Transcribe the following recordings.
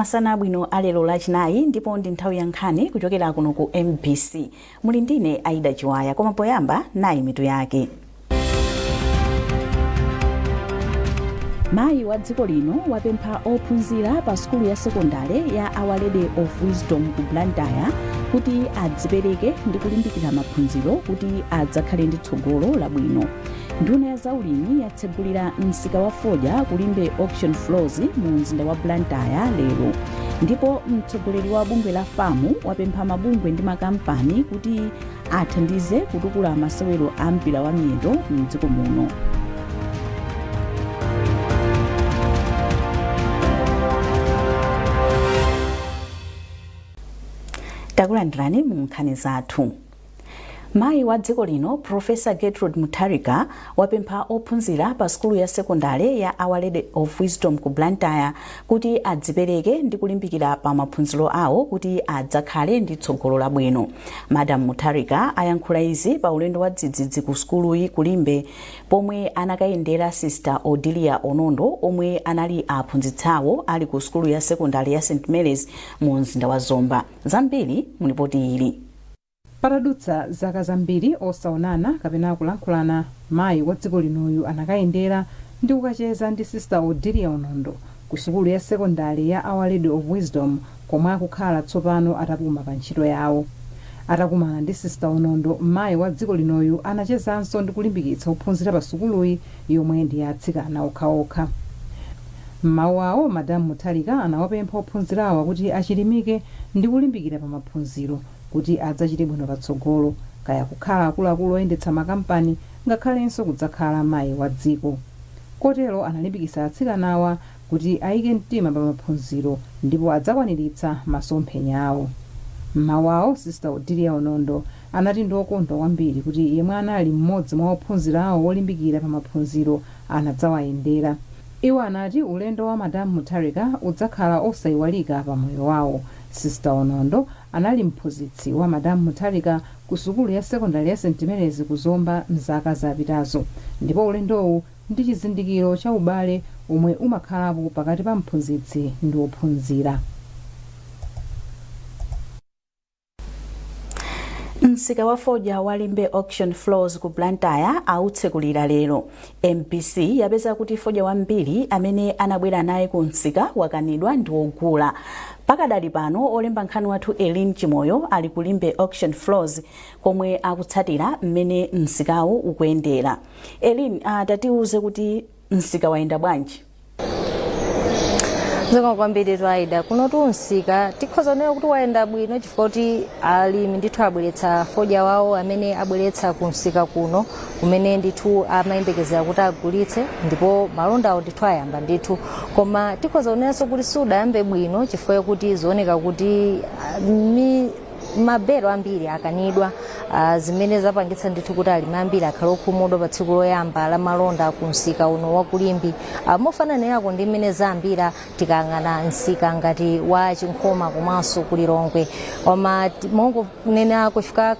Masana abwino alero Lachinayi, ndipo ndi nthawi ya nkhani kuchokera kuno ku MBC. Muli ndine Aida Chiwaya, koma poyamba nayi mitu yake. Mayi wa dziko lino wapempha ophunzira pa sukulu ya sekondale ya Our Lady of Wisdom ku Blantyre kuti adzipereke ndi kulimbikira maphunziro kuti adzakhale ndi tsogolo labwino. Nduna ya zaulimi yatsegulira msika wa fodya ku Limbe Auction Floors mu mzinda wa Blantyre lero. Ndipo mtsogoleri wa bungwe la FAM wapempha mabungwe ndi makampani kuti athandize kutukula masewero a mpira wa miyendo mdziko muno. Takulandirani mu nkhani zathu. Mayi wa dziko lino Professor Gertrude Mutharika wapempha ophunzira pa sukulu ya sekondale ya Our Lady of Wisdom ku Blantyre kuti adzipereke ndi kulimbikira pa maphunziro awo kuti adzakhale ndi tsogolo labwino. Madam Mutharika ayankhula izi pa ulendo wa dzidzidzi ku sukuluyi ku Limbe pomwe anakayendera Sister Odilia Onondo omwe anali aphunzitsi awo ali ku sukulu ya sekondale ya St Mary's mu mzinda wa Zomba. Zambiri mu lipoti ili. Patadutsa zaka zambiri osaonana kapena kulankhulana, mayi wa dziko linoyu anakayendera ndi kukacheza ndi Sister Odilia Onondo ku sukulu ya sekondale ya Our Lady of Wisdom komwe akukhala tsopano atapuma pa ntchito yawo. Atakumana ndi Sister Onondo, mayi wa dziko linoyu anachezanso ndi kulimbikitsa ophunzira pa sukuluyi yomwe ndi ya atsikana okhaokha. M'mawu awo, Madam Mutharika anawapempha ophunzirawa kuti achilimike ndi kulimbikira pa maphunziro kuti adzachite bwino patsogolo, kaya kukhala akuluakulu oyendetsa makampani ngakhalenso kudzakhala mayi wa dziko. Kotero analimbikitsa atsikanawa kuti ayike mtima pa maphunziro ndipo adzakwaniritsa masomphenya awo. M'mawu awo, Sister Odilia Onondo anati ndi okondwa kwambiri kuti yemwe anali m'modzi mwa ophunzira awo wolimbikira pa maphunziro anadzawayendera. Iwo anati ulendo wa Madam Mutharika udzakhala osaiwalika pa moyo wawo. Sister Onondo anali mphunzitsi wa Madam Mutharika ku sukulu ya sekondale ya St Mary's ku Zomba mzaka zapitazo ndipo ulendowu ndi chizindikiro cha ubale omwe umakhalapo pakati pa mphunzitsi ndi ophunzira. Msika wa fodya wa Limbe Auction Floors ku Blantyre autsekulira lero. MBC yapeza kuti fodya wambiri amene anabwera naye ku msika wakanidwa ndi ogula. Pakadali pano olemba nkhani wathu Elin Chimoyo ali ku Limbe Auction Floors komwe akutsatira mmene msikawu ukuyendera. Elin, tatiuze kuti msika wayenda bwanji? Zikomo kwambiri Aida. Kuno msika tikhoza kunena kuti wayenda bwino chifukwa kuti alimi ndithu abweretsa fodya wawo amene abweretsa ku msika kuno kumene ndithu amayembekezera kuti agulitse, ndipo malondawo ndithu ayamba ndithu. Koma tikhoza kunenanso kuti sudayambe bwino chifukwa kuti zioneka kuti mabelo ambiri akanidwa, zimene zapangitsa ndithu kuti alimi ambiri akhale okhumudwa pa tsiku loyamba la malonda ku msika uno wa ku Limbe. Mofananirako ndi mmene zayambira tikayang'ana msika ngati wa Chinkhoma komanso ku Lilongwe. Koma mongonena kufika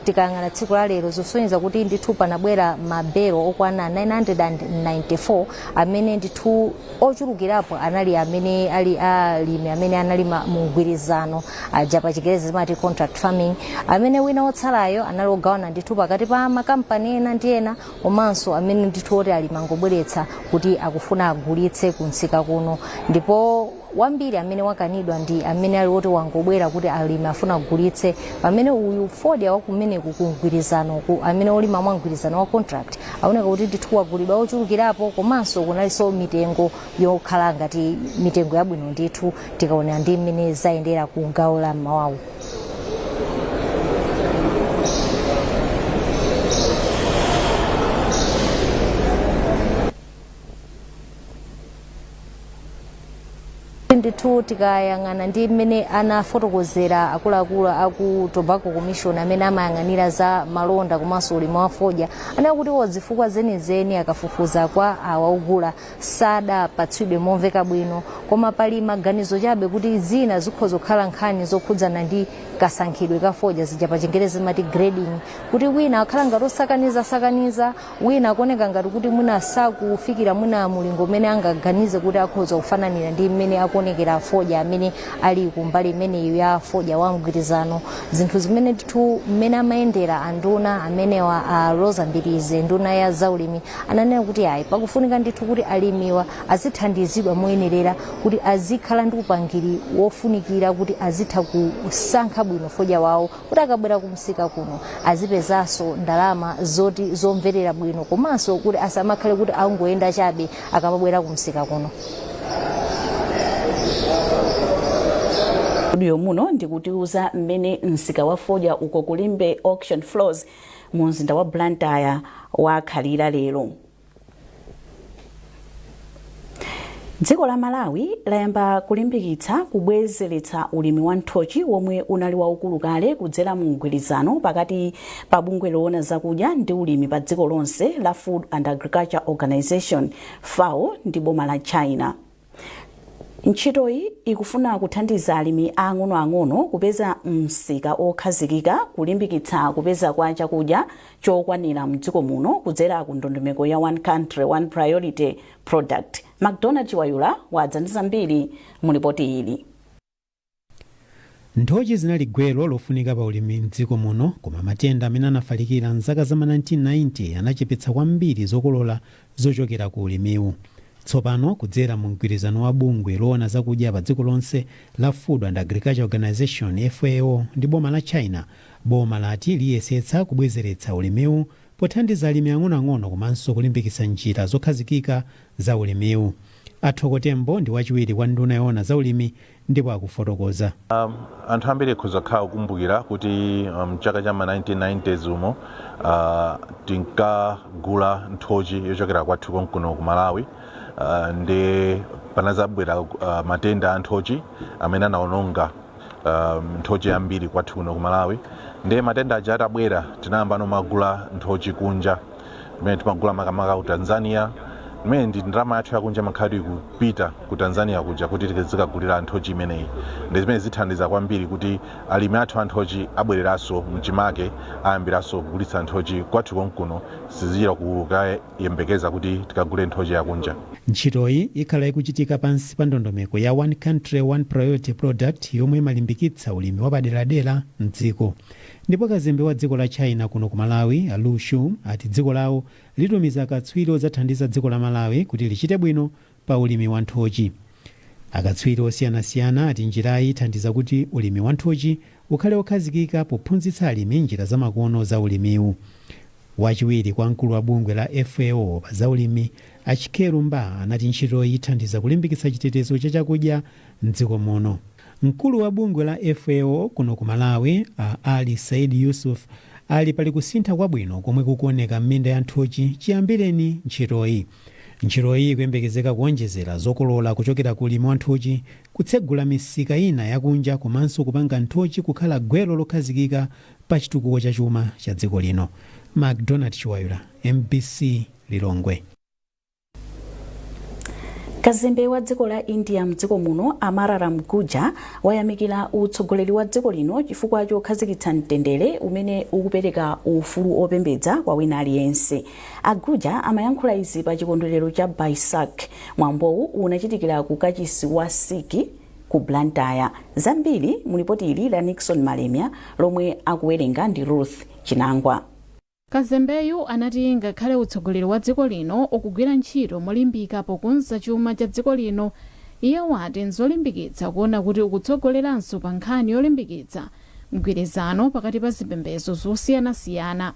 tikayang'ana tsiku la lero, zosonyeza kuti ndithu panabwera mabelo okwana 994 amene ndithu ochulukirapo anali amene ali alimi amene analima mu mgwirizano aja, pa Chingerezi timati contract farming, amene wina wotsalayo anali ogawana ndithu pakati pa makampani ena ndi ena, komanso amene ndithu oti alimi angobweretsa kuti akufuna agulitse ku msika kuno. Ndipo wambiri amene wakanidwa ndi amene ali oti wangobwera kuti alimi afuna agulitse, pamene uyu fodya wakumeneku ku mgwirizano ku amene olima mwa mgwirizano wa contract aoneka kuti ndithu wagulidwa ochulukirapo, komanso kunalinso mitengo yokhala ngati mitengo yabwino ndithu tikaonera ndi mmene zayendera ku gawo la mmawawu. Ndithu tikayang'ana ndi mmene anafotokozera akuluakulu aku Tobacco Commission amene amayang'anira za malonda komanso ulimi wa fodya, anena kuti zifukwa zenizeni akafufuza kwa awa ogula sadapatsidwe momveka bwino, koma pali maganizo chabe kuti zina zikhoza kukhala nkhani zokhudzana ndi kasankhidwe ka fodya, zija pa Chingerezi zimati grading, kuti wina akhala ngati osakaniza sakaniza, wina akuoneka ngati kuti mwina sakufikira mwina mulingo umene angaganize kuti akhoza kufananira ndi mmene akuonekera. Akuonekera fodya amene ali kumbali imeneyi ya fodya wa mgwirizano, zinthu zimene ndithu mmene amayendera anduna amenewa a Roza Mbilizi, nduna ya zaulimi, ananena kuti ayi, pakufunika ndithu kuti alimiwa azithandizidwa moyenerera kuti azikhala ndi upangiri wofunikira kuti azitha kusankha bwino fodya wawo, kuti akabwera kumsika kuno azipezanso ndalama zoti zomverera bwino, komanso kuti asamakhale kuti angoyenda chabe akamabwera kumsika kuno. Studio muno ndikutiuza mmene msika wa fodya uko ku Limbe Auction Floors mu mzinda wa Blantyre wakhalira lero. Dziko la Malawi layamba kulimbikitsa kubwezeretsa ulimi wa nthochi womwe unali waukulu kale kudzera mu mgwirizano pakati pa bungwe loona zakudya ndi ulimi pa dziko lonse la Food and Agriculture Organization FAO ndi boma la China. Ntchitoyi ikufuna kuthandiza alimi aang'onoang'ono kupeza msika okhazikika, kulimbikitsa kupeza kwa chakudya chokwanira mdziko muno kudzera ku ndondomeko ya One Country One Priority Product. Macdonald Chiwayula wadza ndi zambiri mu lipoti ili. Nthochi zinali gwero lofunika pa ulimi mdziko muno, koma matenda amene anafalikira mzaka za ma 1990 anachepetsa kwambiri zokolola zochokera ku ulimiwu. Tsopano, kudzera mu mgwirizano wa bungwe loona zakudya pa dziko lonse la Food and Agriculture Organization, FAO, ndi boma la China, boma lati liyesetsa kubwezeretsa ulimiwu pothandiza alimi ang'onoang'ono komanso kulimbikitsa njira zokhazikika za ulimiwu. A Thoko Tembo ndi wachiwiri kwa nduna yoona za ulimi ndipo akufotokoza. Anthu ambiri akhoza kukhala akukumbukira kuti mchaka cha ma 1990s umo tinkagula nthochi yochokera kwathu konkuno ku Malawi, ndi panazabwera matenda a nthochi amene anaononga nthochi yambiri kwathu kuno ku Malawi. Ndiye matenda aja atabwera, tinayamba kumagula nthochi kunja, imene timagula makamaka ku Tanzania, imene ndi ndalama yathu yakunja imakhala ikupita ku Tanzania kuja kuti tizikagulira nthochi imeneyi. Ndi zimene zithandiza kwambiri kuti alimi athu a nthochi abwereranso mchimake, ayambiranso kugulitsa nthochi kwathu konkuno, sizichita kukayembekeza kuti tikagule nthochi yakunja. Ntchitoyi ikhala ikuchitika pansi pa ndondomeko ya One Country One Priority Product yomwe imalimbikitsa ulimi wapaderadera mdziko. Ndipo kazembe wa dziko la China kuno ku Malawi, a Lu Xun, ati dziko lawo litumiza akatswiri odzathandiza dziko la Malawi kuti lichite bwino pa ulimi wa nthochi. Akatswiri osiyanasiyana ati njirayi ithandiza kuti ulimi wa nthochi ukhale okhazikika pophunzitsa alimi njira zamakono za ulimiwu. Wachiwiri kwa mkulu wa bungwe la FAO pa zaulimi, a Chikeru Mba, anati ntchitoyi ithandiza kulimbikitsa chitetezo cha chakudya m'dziko muno. Mkulu wa bungwe la FAO kuno ku Malawi, a Ali Said Yusuf, ali pali kusintha kwabwino komwe kukuoneka m'minda ya nthochi chiyambireni ntchitoyi. Ntchitoyi ikuyembekezeka kuonjezera zokolola kuchokera ku ulimi wa nthochi, kutsegula misika ina yakunja komanso kupanga nthochi kukhala gwero lokhazikika pa chitukuko cha chuma cha dziko lino. Macdonald Chiwayula, MBC, Lilongwe. Kazembe wa dziko la India mdziko muno, Amara Ram Gujjar, wayamikira utsogoleri wa dziko lino chifukwa chokhazikitsa mtendere umene ukupereka ufulu opembedza kwa wina aliyense. A Gujjar amayankhula izi pa chikondwerero cha Baisakh. Mwambowu unachitikira ku kachisi wa Sikh ku Blantyre. Zambiri mu lipoti ili la Nixon Malemia lomwe akuwerenga ndi Ruth Chinangwa. Kazembeyu anati ngakhale utsogoleri wa dziko lino ukugwira ntchito molimbika pokonza chuma cha dziko lino, iye wati nzolimbikitsa kuona kuti ukutsogoleranso pa nkhani yolimbikitsa mgwirizano pakati pa zipembedzo zosiyanasiyana.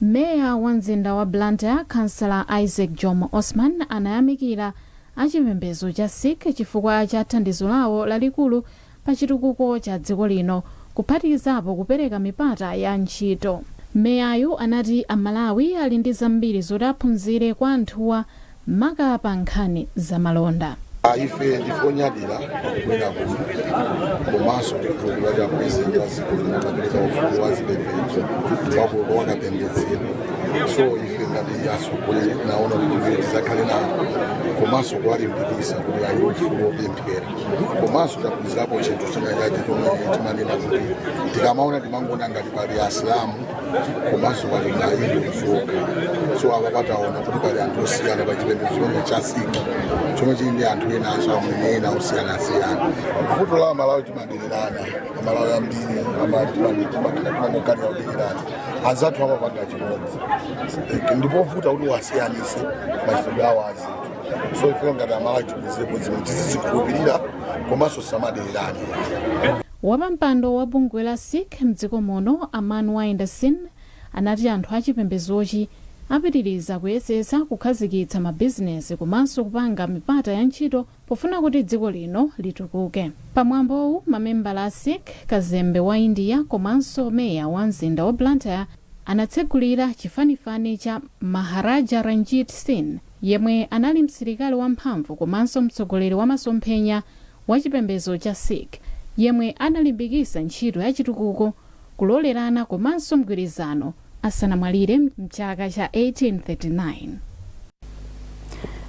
Meya wa mzinda wa Blantyre, Khansala Isaac Jomo Osman, anayamikira achipembedzo cha Sikh chifukwa cha thandizo lawo lalikulu pa chitukuko cha dziko lino kuphatikizapo kupereka mipata ya ntchito. Meyayu anati a Malawi ali ndi zambiri zoti aphunzire kwa anthuwa maka pa nkhani za malonda. Ife ndife onyadira pakubwera kuno komanso tikukhulupirira kuti a President la dziko lino umapereka ufulu wa zipembedzo wakapembedzedwa. So ife ngati atsogoleri tinaona kuti ife tizakhale nawo komanso kuwalimbikisa kuti ali ufulu wopemphera. Komanso taphunzirapo chinthu china chake chomwe timanena kuti tikamaona timangoona ngati pali Asilamu komanso pali Mahindu okha. So apa pataona kuti pali anthu osiyana pa chipembedzo chimene cha Sikh, chomwe chili ndi anthu enanso, amwenye ena osiyanasiyana. Vuto la Amalawi, timadererana. Amalawi ambiri timangoganira kudererana. Anzathu amapanga chimodzi, ndipovuta kuti wasiyanise machitidwe awo azinthu. So ife ngati Amalawi tiphunzirepo zimwe, tizizikhulupirira komanso samadererane. Wapampando wa bungwe la Sikh mdziko muno, Aman Winder Singh, anati anthu achipembezochi apitiriza kuyesetsa kukhazikitsa mabizinesi komanso kupanga mipata ya ntchito pofuna kuti dziko lino litukuke. Pamwambowu, mamembala a Sikh, kazembe wa India komanso meya wa mzinda wa Blantyre anatsegulira chifanifani cha Maharaja Ranjit Singh, yemwe anali msilikali wamphamvu komanso mtsogoleri wa masomphenya wa chipembedzo cha Sikh, yemwe analimbikitsa ntchito ya chitukuko, kulolerana komanso mgwirizano asanamwalire mchaka cha 1839.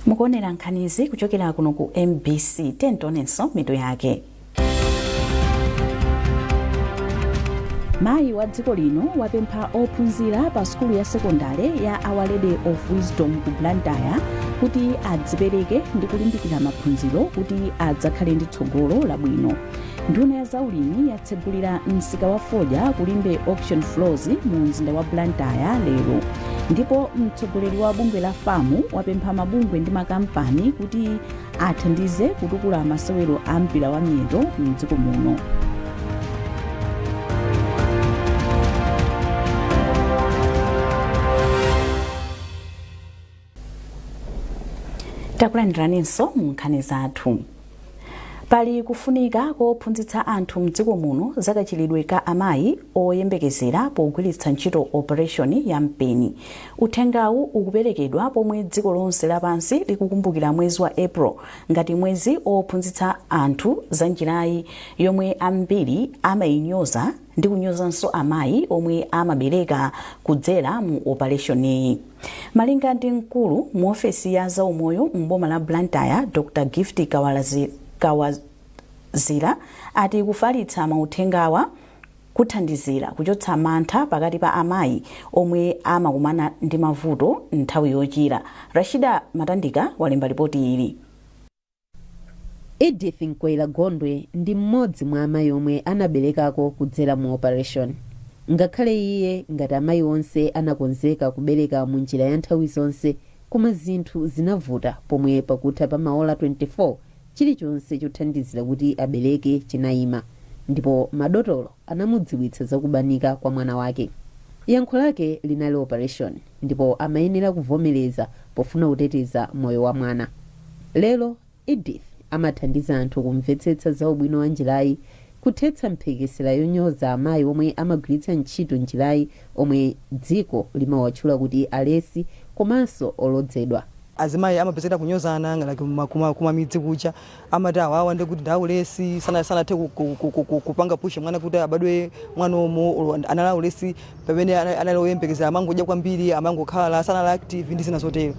Mukuonera nkhanizi kuchokera kuno ku MBC. Tionenso mitu yake. Mayi wa dziko lino wapempha ophunzira pa sukulu ya sekondale ya Our Lady of Wisdom ku Blantyre kuti adzipereke ndi kulimbikira maphunziro kuti adzakhale ndi tsogolo labwino. Nduna ya zaulimi yatsegulira msika wa fodya ku Limbe Auction Floors mu mzinda wa Blantyre lero. Ndipo mtsogoleri wa bungwe la FAM wapempha mabungwe ndi makampani kuti athandize kutukula masewero a mpira wa miyendo mdziko muno. Takulandiraninso mu nkhani zathu. Pali kufunika kophunzitsa anthu mdziko muno zakachilidwe ka amayi oyembekezera pogwiritsa ntchito operation ya mpeni. Uthengawu ukuperekedwa pomwe dziko lonse lapansi likukumbukira mwezi wa April ngati mwezi ophunzitsa anthu za njirayi, yomwe ambiri amayinyoza ndi kunyozanso amayi omwe amabereka kudzera mu operationiyi. Malinga ndi mkulu mu ofesi ya zaumoyo m'boma la Blantyre, Dr Gift Kawazira, ati kufalitsa mauthengawa kuthandizira kuchotsa mantha pakati pa amayi omwe amakumana ndi mavuto nthawi yochira. Rashida Matandika walemba ripoti ili. Edith Nkwela Gondwe ndi mmodzi mwa amayi omwe anaberekako kudzera mu operation. Ngakhale iye ngati amayi onse anakonzeka kubereka mu njira ya nthawi zonse, koma zinthu zinavuta pomwe pakutha pa maola 24 chilichonse chothandizira kuti abereke chinayima, ndipo madotolo anamudziwitsa za kubanika kwa mwana wake. Yankho lake linali operation, ndipo amayenera kuvomereza pofuna kuteteza moyo wa mwana. Lero Edith amathandiza anthu kumvetsetsa za ubwino wa njirayi, kuthetsa mphekesera yonyoza amayi omwe amagwiritsa ntchito njirayi, omwe dziko limawatchula kuti alesi komanso olodzedwa. Azimayi amapezeka kunyozana ngati kumamidzi kuja, amati awawa ndi kuti ndaulesi, sanathe kupanga push mwana kuti abadwe mwanomo, olo anali aulesi pamene anali oyembekezera, amangodya kwambiri, amangokhala, sanali active ndi zina zotero.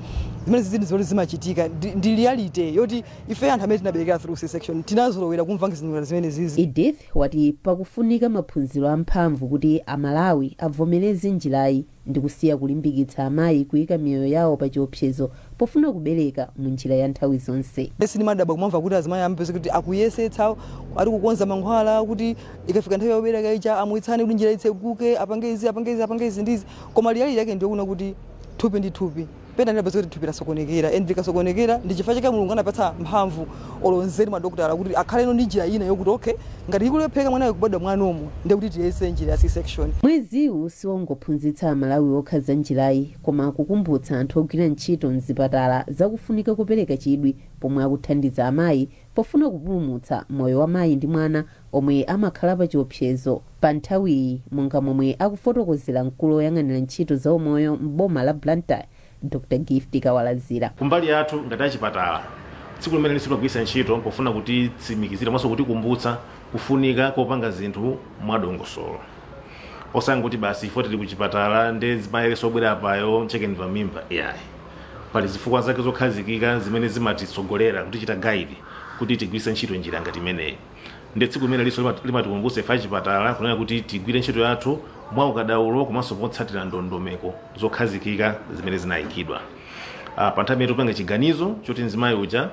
Zimene zinthu zoti zimachitika ndi reality yoti ife anthu amene tinaberekera through C-section tinazolowera kumva zinthu zimene zizi. Edith wati pakufunika maphunziro amphamvu kuti Amalawi avomereze njirayi ndi kusiya kulimbikitsa amayi kuyika miyoyo yawo pa chiopsezo pofuna kubereka mu njira ya nthawi zonse. Sindimadabwa kumamva kuti azimayi amapeza kuti akuyesetsa, ari kukonza mankhwala kuti ikafika nthawi yobereka ija amwitsane kuti njira itseguke, apange izi, apange izi, apange izi ndizi, koma reality yake ndiyokuona kuti thupi ndi thupi. Pena ndinapeza kuti thupi lasokonekera, and likasokonekera, ndi chifukwa chake Mulungu anapatsa mphamvu olo nzeru madokotala kuti akhaleno ndi njira ina yokuti okay, ngati ikulephera mwanayo kubadwa mwanomo, ndiye kuti tiyese njira ya C-section. Mweziwu siwongophunzitsa Amalawi okha za njirayi, koma kukumbutsa anthu ogwira ntchito mzipatala zakufunika kupereka chidwi pomwe akuthandiza amayi pofuna kupulumutsa moyo wa mayi ndi mwana omwe amakhala pa chiopsezo pa nthawiyi, monga momwe akufotokozera mkulu woyang'anira ntchito za umoyo m'boma la Blantyre, Dr Gift Kawalazira. Kumbali yathu ngati achipatala, tsiku limene timagwiritsa ntchito pofuna kutitsimikizira komanso kutikumbutsa Kufunika kopanga zinthu mwadongosolo, osangoti basi ifo tili kuchipatala ndi zimayereso obwera apayo nchekeni pamimba, iyayi. Pali zifukwa zake zokhazikika zimene zimatitsogolera, kutichita guide kuti tigwiritse ntchito njira ngati imeneyi. Ndi tsiku limene liso limatikumbutsa ife achipatala kunena kuti tigwire ntchito yathu mwa ukadaulo komanso potsatira ndondomeko zokhazikika zimene zinayikidwa pa nthawi imene tikupanga chiganizo choti mzimayi uja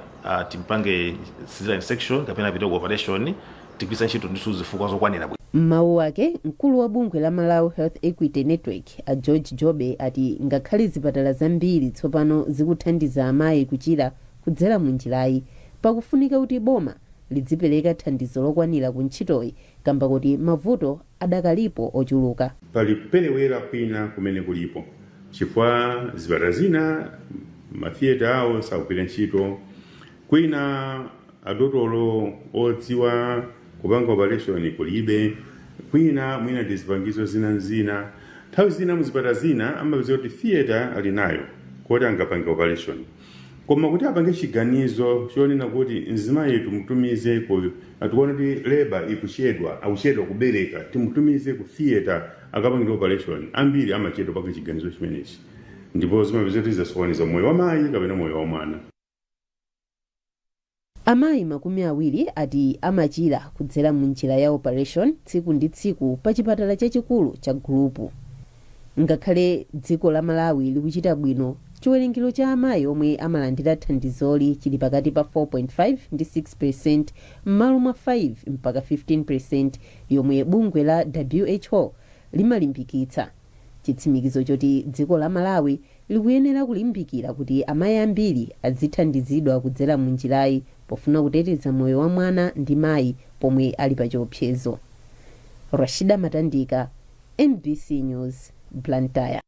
timpange cesarean section kapena apite ku operation, tigwiritse ntchito ndithu zifukwa zokwanira bwino. M'mawu ake, mkulu wa bungwe la Malawi Health Equity Network, a George Jobe, ati ngakhale zipatala zambiri tsopano zikuthandiza amayi kuchira kudzera mu njirayi, pakufunika kuti boma lidzipereka thandizo lokwanira ku ntchitoyi kamba kuti mavuto adakalipo ochuluka. Pali kuperewera kwina kumene kulipo chifukwa zipatala zina ma theatre awo sakugwira ntchito, kwina adotolo odziwa kupanga operation kulibe, kwina mwina ndi zipangizo zina zina. Nthawi zina muzipatala zina amapeza kuti theatre ali nayo koti angapange operation, koma kuti apange chiganizo chonena kuti mzimayi timutumize ku, tikuona kuti labour ikuchedwa, akuchedwa kubereka, timutumize ku theatre akapangire operation, ambiri amachedwa panga chiganizo chimenechi, ndipo zimapeza kuti zasokoneza moyo wa mayi kapena moyo wa mwana. Amayi 20 ati amachira kudzera mu njira ya operation tsiku ndi tsiku pa chipatala chachikulu cha Gulupu. Ngakhale dziko la Malawi likuchita bwino, chiwerengero cha amayi omwe amalandira thandizoli chili pakati pa 4.5 ndi 6% m'malo mwa 5 mpaka 15% yomwe bungwe la WHO limalimbikitsa. Chitsimikizo choti dziko la Malawi likuyenera kulimbikira kuti amayi ambiri azithandizidwa kudzera mu njirayi pofuna kuteteza moyo wa mwana ndi mayi pomwe ali pa chiopsezo. Rashida Matandika, MBC News, Blantyre.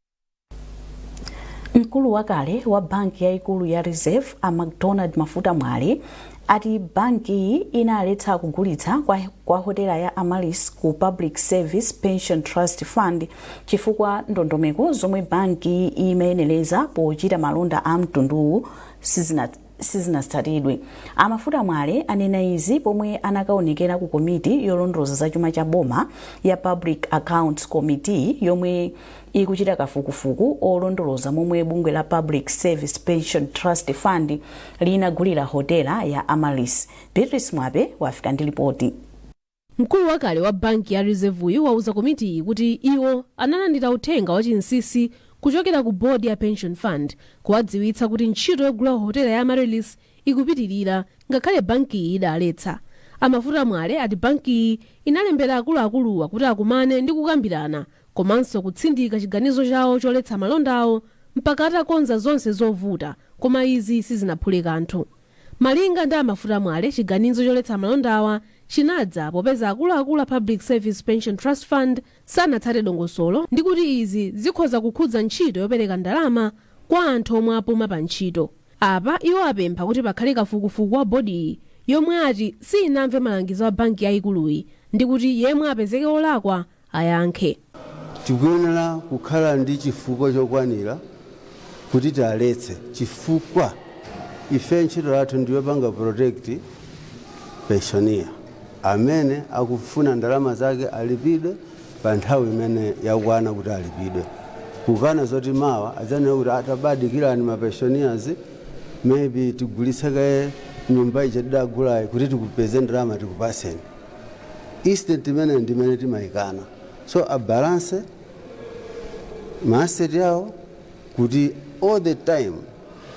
Mkulu wakale wa banki yayikulu ya Reserve, a MacDonald Mafuta Mwale, ati bankiyi inaletsa kugulitsa kwa hotela ya Amaryllis ku Public Service Pension Trust Fund chifukwa ndondomeko zomwe banki imayenereza pochita malonda a mtunduwu sizinatsatidwe. Amafuta Mwale anena izi pomwe anakaonekera ku komiti yolondoloza za chuma cha boma ya Public Accounts Committee, yomwe ikuchita kafukufuku olondoloza momwe bungwe la Public Service Pension Trust Fund linagulira hotela ya Amaryllis. Beatrice Mwape wafika ndi ripoti. Mkulu wakale wa banki ya Reserve wauza komitiyi kuti iwo analandira uthenga wa chinsinsi kuchokera ku board ya pension fund kuwadziwitsa kuti ntchito yogula hotela ya Amaryllis ikupitirira ngakhale bankiyi idaletsa. Amafuta Mwale ati bankiyi inalembera akuluakuluwa kuti akumane ndi kukambirana komanso kutsindika chiganizo chawo choletsa malondawo mpaka atakonza zonse zovuta, koma izi sizinaphule kanthu. Malinga ndi Amafuta Mwale, chiganizo choletsa malondawa chinadza popeza akuluakulu a Public Service Pension Trust Fund sanatsate dongosolo ndi kuti izi zikhoza kukhudza ntchito yopereka ndalama kwa anthu omwe apuma pa ntchito. Apa iwo apempha kuti pakhale kafukufuku wa bodiyi, yomwe ati sinamve malangizo a banki yayikuluyi, ndi kuti yemwe apezeke olakwa ayankhe. Tikuyenera kukhala ndi chifukwa chokwanira kuti tialetse, chifukwa ife ntchito yathu ndiyopanga protect pensioner amene akufuna ndalama zake alipidwe pa nthawi imene yakwana kuti alipidwe, kukana zoti mawa adzanena kuti atabadikirani ma pensioners, maybe tigulitse kaye nyumba ija tidagulayi kuti tikupeze ndalama tikupaseni. Instant imene ndimene timayikana, so a balance ma asset yawo kuti all the time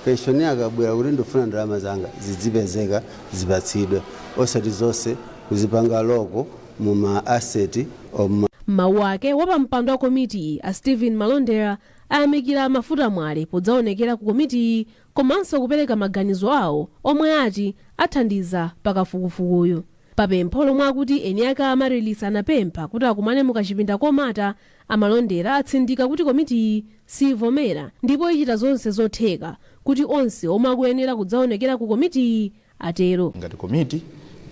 pensioner akabwera kuti ndifuna ndalama zanga, zidzipezeka, zipatsidwe, osati zonse kuzipanga lock muma asset omwe. Mawu ake, wapampando wa komitiyi, a Stephen Malondera, ayamikira Mafuta Mwale podzaonekera ku komitiyi komanso kupereka maganizo awo omwe ati athandiza pakafukufukuyu. Papempho lomwe akuti eni ake a Amaryllis anapempha kuti akumane mukachipinda komata, Amalondera atsindika kuti komitiyi sivomera ndipo ichita zonse zotheka kuti onse omwe akuyenera kudzaonekera ku komitiyi atero. Ngati komiti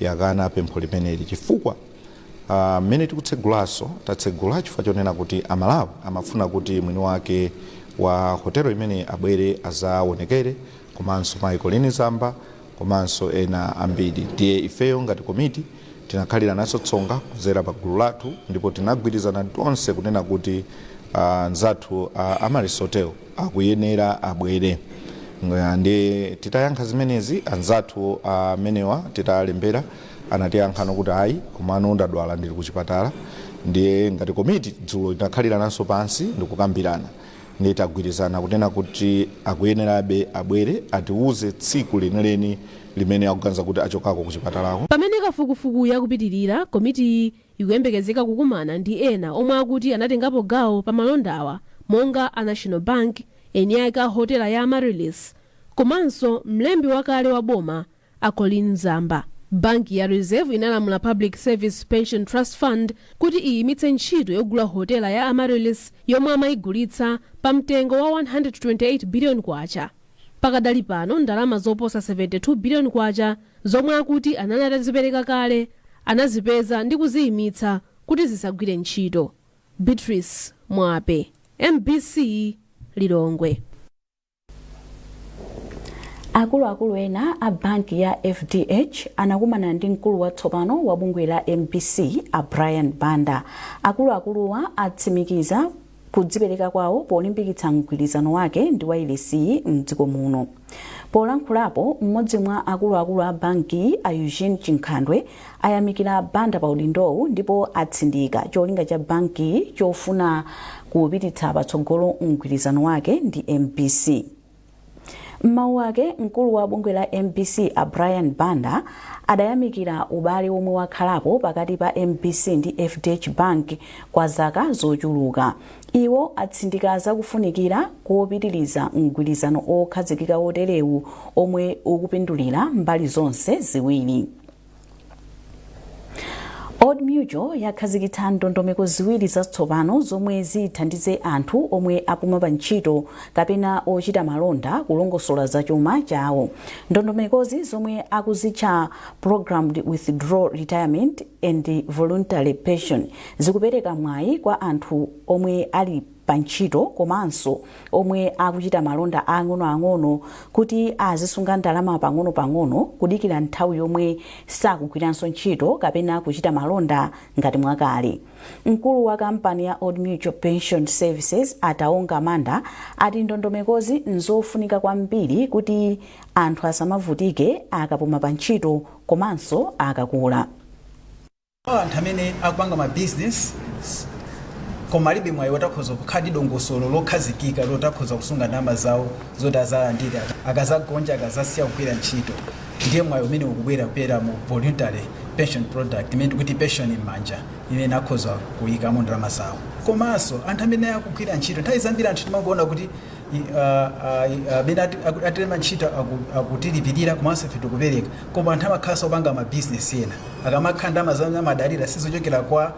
yakana pempho limeneli chifukwa mmene tikutsegulaso, tatsegula chifukwa chonena kuti Amalawi amafuna kuti mwini wake wa hotelo imene abwere azaonekere, komanso Michael Zamba komanso ena ambiri. Ndiye ifeyo ngati komiti Tinakhalira naso tsonga kudzera pa gulu lathu, ndipo tinagwirizana tonse kunena kuti anzathu Amaryllis Hotel akuyenera abwere. Ndi titayankha zimenezi, anzathu amenewa titalembera, anatiyankhano kuti ayi, komano ndadwala, ndili kuchipatala. Ndiye ngati komiti dzulo tinakhalira naso pansi ndikukambirana, ndiye tagwirizana kunena kuti akuyenerabe abwere, atiuze tsiku lenileni limene akuganiza kuti achokako kuchipatalako. Pamene kafukufuku yakupitirira, komitiyi ikuyembekezeka kukumana ndi ena omwe akuti anatengapo gawo pa malondawa, monga a National Bank, eni ake a hotela ya Amaryllis, komanso mlembi wakale wa boma a Colleen Zamba. Banki ya Reserve inalamula Public Service Pension Trust Fund kuti iyimitse ntchito yogula hotela ya Amaryllis yomwe amayigulitsa pa mtengo wa 128 billion kwacha. Pakadali pano, ndalama zoposa 72 billion kwacha zomwe akuti anali atazipereka kale anazipeza ndi kuziyimitsa kuti zisagwire ntchito. Beatrice Mwape, MBC, Lilongwe. Akuluakulu ena a banki ya FDH anakumana ndi mkulu watsopano wa bungwe la MBC, a Brian Banda. Akuluakuluwa atsimikiza kudzipereka kwawo polimbikitsa mgwirizano wake ndi wailesi mdziko muno. Polankhulapo, mmodzi mwa akuluakulu a banki, a Eugene Chinkhandwe, ayamikira Banda pa udindowu ndipo atsindika cholinga cha banki chofuna kupititsa patsogolo mgwirizano wake ndi MBC. M'mawu ake, mkulu wa bungwe la MBC, a Brian Banda, adayamikira ubale omwe wakhalapo pakati pa MBC ndi FDH Bank kwa zaka zochuluka. Iwo atsindika zakufunikira kopitiriza mgwirizano okhazikika woterewu omwe ukupindulira mbali zonse ziwiri. Old Mutual yakhazikitsa ndondomeko ziwiri zatsopano zomwe zithandize anthu omwe apuma pa ntchito kapena ochita malonda kulongosola zachuma chawo. Ndondomekozi, zomwe akuzitcha Programmed Withdrawal Retirement and Voluntary Pension, zikupereka mwayi kwa anthu omwe ali pa ntchito komanso omwe akuchita malonda ang'onoang'ono kuti azisunga ndalama pang'ono-pang'ono kudikira nthawi yomwe sakugwiranso ntchito kapena kuchita malonda ngati mwakale. Mkulu wa kampani ya Old Mutual Pension Services, Ataonga Manda, ati ndondomekozi nzofunika kwambiri kuti anthu asamavutike akapuma pa ntchito komanso akakula. Anthu amene akupanga ma business koma alibe mwayi wotakhoza kukhala ndi dongosolo lokhazikika lotakhoza kusunga ndalama zawo zoti azalandire akazagonja, akazasiya kugwira ntchito, ndiye mwayi umene ukubwera kupera mu voluntary pension product imene tikuti pension m'manja, imene akhoza kuyikamo ndalama zawo. Komanso anthu amene akugwira ntchito, nthawi zambiri anthu timangoona kuti amene atilemba ntchito akutilipirira komanso ife tikupereka, koma anthu amakhalanso opanga mabizinesi ena. Akamakhala ndalama zawo amadalira sizochokera kwa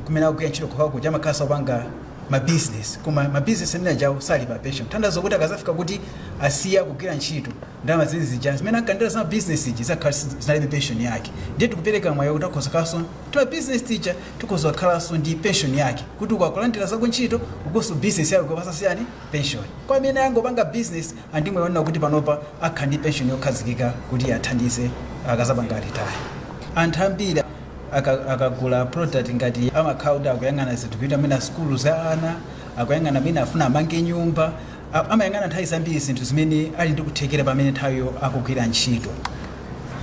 kumene akugwira ntchito kokha kuja, amakhalanso opanga mabizinesi, koma mabizinesi amene ajawo sali pa pension. Tanthauza kuti akazafika kuti asiya kugwira ntchito, ndalama zimene zija zimene ankandira za mabizinesi iji zakhala zinalibe pension yake. Ndiye tikupereka mwayi kuti akhoza khalanso ti mabizinesi tija tikhoza kukhalanso ndi pension yake, kuti ukakulandira zako ntchito ukonso business yako kupasa siyani pension. Kwa amene angopanga business andimwe ona kuti panopa akhala ndi pension yokhazikika kuti athandize akazapanga retire. Anthu ambiri akagula product ngati amakhala kuti akuyang'ana zinthu kuti amene sukulu za ana, akuyang'ana amene afuna amange nyumba, amayang'ana nthawi zambiri zinthu zimene ali ndi kuthekera pamene nthawiyo akugwira ntchito.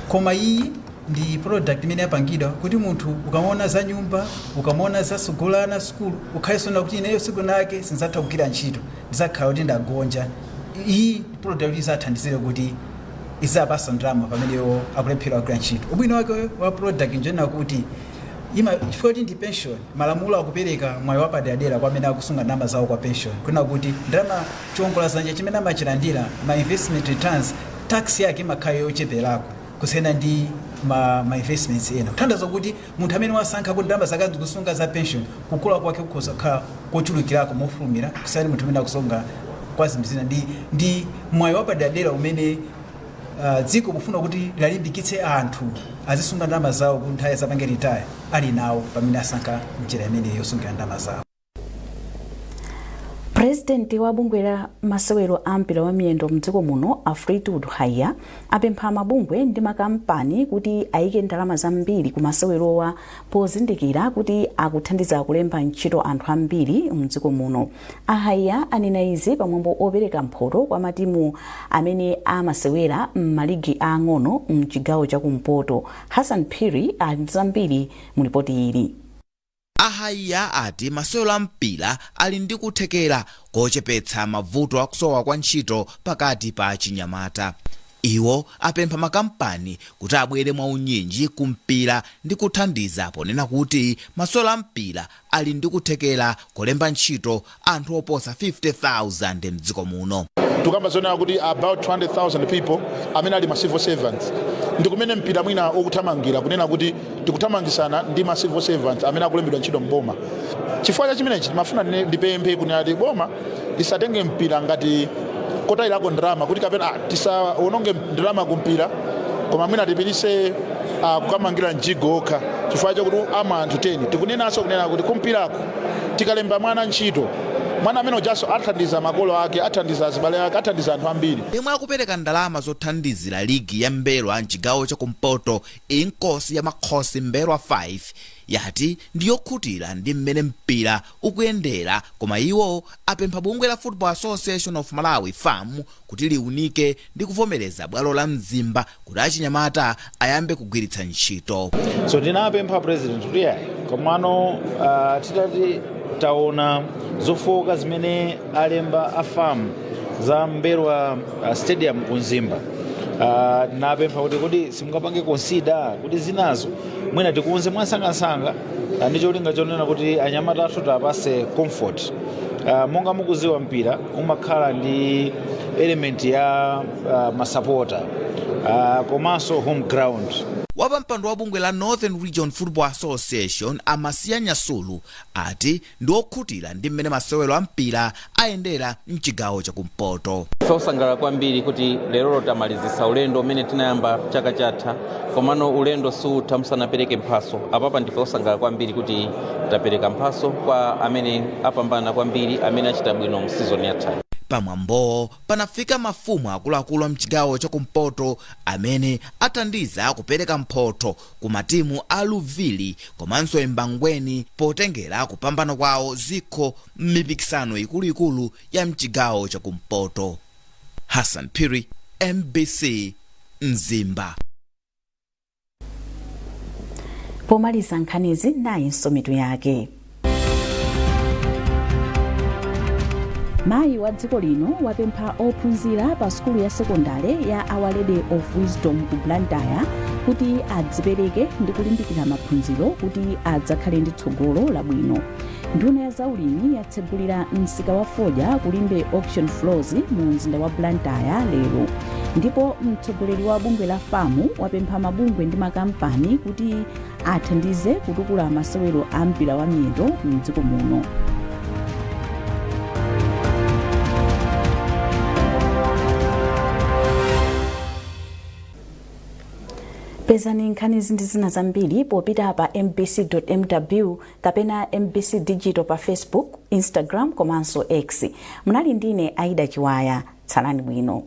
Koma iyi ndi product imene yapangidwa kuti munthu ukamaona za nyumba, ukamaona za sukulu ana sukulu, ukhalenso na kuti ineyo siku nake sindzatha kugwira ntchito, ndizakhala kuti ndagonja. Iyi product izathandizire kuti izapasa ndalama pameneyo akulephera kugwira ntchito. Ubwino wake wa product njenena kuti ima chifukwa kuti ndi pension, malamulo akupereka mwayi wapaderadera kwa amene akusunga ndalama zawo kwa pension, kunena kuti ndalama chiwongola dzanja chimene amachilandira, ma investment returns, tax yake imakhala yocheperako kusiyana ndi ma investments ena. Kutanthauza kuti munthu amene wasankha kuti ndalama zake zikusunga za pension, kukula kwake kukhoza kukhala kochulukirako mofulumira kusiyana ndi munthu amene akusunga kwa zinthu zina. Ndi mwayi wapaderadera umene dziko kufuna kuti lalimbikitse anthu azisunga ndalama zawo kuti nthawi azapange retire ali nawo pamene asankha njira imeneyi yosungira ndalama zawo. Purezidenti wa bungwe la masewero a mpira wa miyendo mdziko muno, a Fleetwood Haiya, apempha mabungwe ndi makampani kuti ayike ndalama zambiri ku masewerowa pozindikira kuti akuthandiza kulemba ntchito anthu ambiri mdziko muno. A Haiya anena izi pamwambo opereka mphoto kwa matimu amene amasewera m'maligi ang'ono mchigawo chakumpoto. Hassan Phiri ali zambiri mu ripoti ili. A Haiya ati masewero a mpira ali ndi kuthekera kochepetsa mavuto akusowa kwa ntchito pakati pa achinyamata. Iwo apempha makampani kuti abwere mwaunyinji ku mpira ndi kuthandiza, ponena kuti masewero a mpira ali ndi kuthekera kolemba ntchito anthu oposa 50,000 mdziko muno. Tukamba zonena kuti about 200,000 people amene ali ma civil servants, ndi kumene mpira mwina ukuthamangira, kunena kuti tikuthamangisana ndi ma civil servants amene akulembedwa ntchito mboma. Chifukwa cha chimenechi timafuna ndipemphe kunena kuti boma lisatenge mpira ngati kotayirako ndalama, kuti kapena tisaononge ndalama kumpira, koma mwina tipirise kukamangira mjigo okha chifukwa chakuti ama anthu 10. Tikunenanso kunena kuti kumpirako tikalemba mwana ntchito, mwana amene ujaso athandiza makolo ake, athandiza azibale ake, athandiza anthu ambiri. Yemwe akupereka ndalama zothandizira ligi ya Mbelwa mchigawo chakumpoto, Inkosi ya Makhosi Mbelwa 5, yati ndiyokhutira ndi mmene mpira ukuyendera, koma iwo apempha bungwe la Football Association of Malawi, FAM, kuti liunike ndi kuvomereza bwalo la Mzimba kuti achinyamata ayambe kugwiritsa ntchito. So ndinapempha president kuti ayi, komano titati taona zofowoka zimene alemba a FAM za Mbelwa Stadium ku Mzimba, napempha kuti kodi simungapange consider kuti zinazo mwina tikonze mwansangansanga, ndi cholinga chonena kuti anyamata athu tapase comfort. Monga mukuziwa, mpira umakhala ndi element ya masapota, komanso home ground. Wapampando wa bungwe la Northern Region Football Association, Amasiya Nyasulu, ati ndi okhutira ndi mmene masewero a mpira ayendera mchigawo chakumpoto. Ife osangalala kwambiri kuti lero tamalizisa ulendo umene tinayamba chaka chatha, komano ulendo siutha musanapereke mphaso. Apapa ndife osangalala kwambiri kuti tapereka mphaso kwa amene apambana kwambiri, amene achita bwino mu season yathayi. Pamwambowo panafika mafumu akuluakulu a mchigawo chakumpoto amene athandiza kupereka mphotho ku matimu a Luvili komanso Embangweni potengera kupambana kwawo zikho m'mipikisano ikuluikulu ya mchigawo chakumpoto. Hassan Phiri, MBC, Mzimba. Pomaliza nkhanizi, nayinso mitu yake. Mayi wa dziko lino wapempha ophunzira pa sukulu ya sekondale ya Our Lady of Wisdom ku Blantyre kuti adzipereke ndi kulimbikira maphunziro kuti adzakhale ndi tsogolo labwino. Nduna ya zaulimi yatsegulira msika wa fodya ku Limbe Auction Floors mu mzinda wa Blantyre lero. Ndipo mtsogoleri wa bungwe la FAM wapempha mabungwe ndi makampani kuti athandize kutukula masewero a mpira wa miyendo mdziko muno. Pezani nkhanizi ndi zina zambiri popita pa mbc.mw kapena MBC Digital pa Facebook, Instagram komanso X. Munali ndine Aida Chiwaya. Tsalani bwino.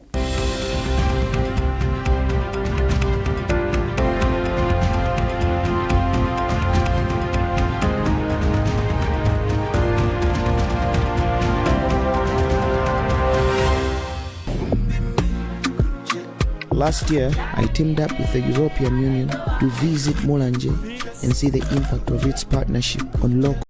Last year, I teamed up with the European Union to visit Mulanje and see the impact of its partnership on local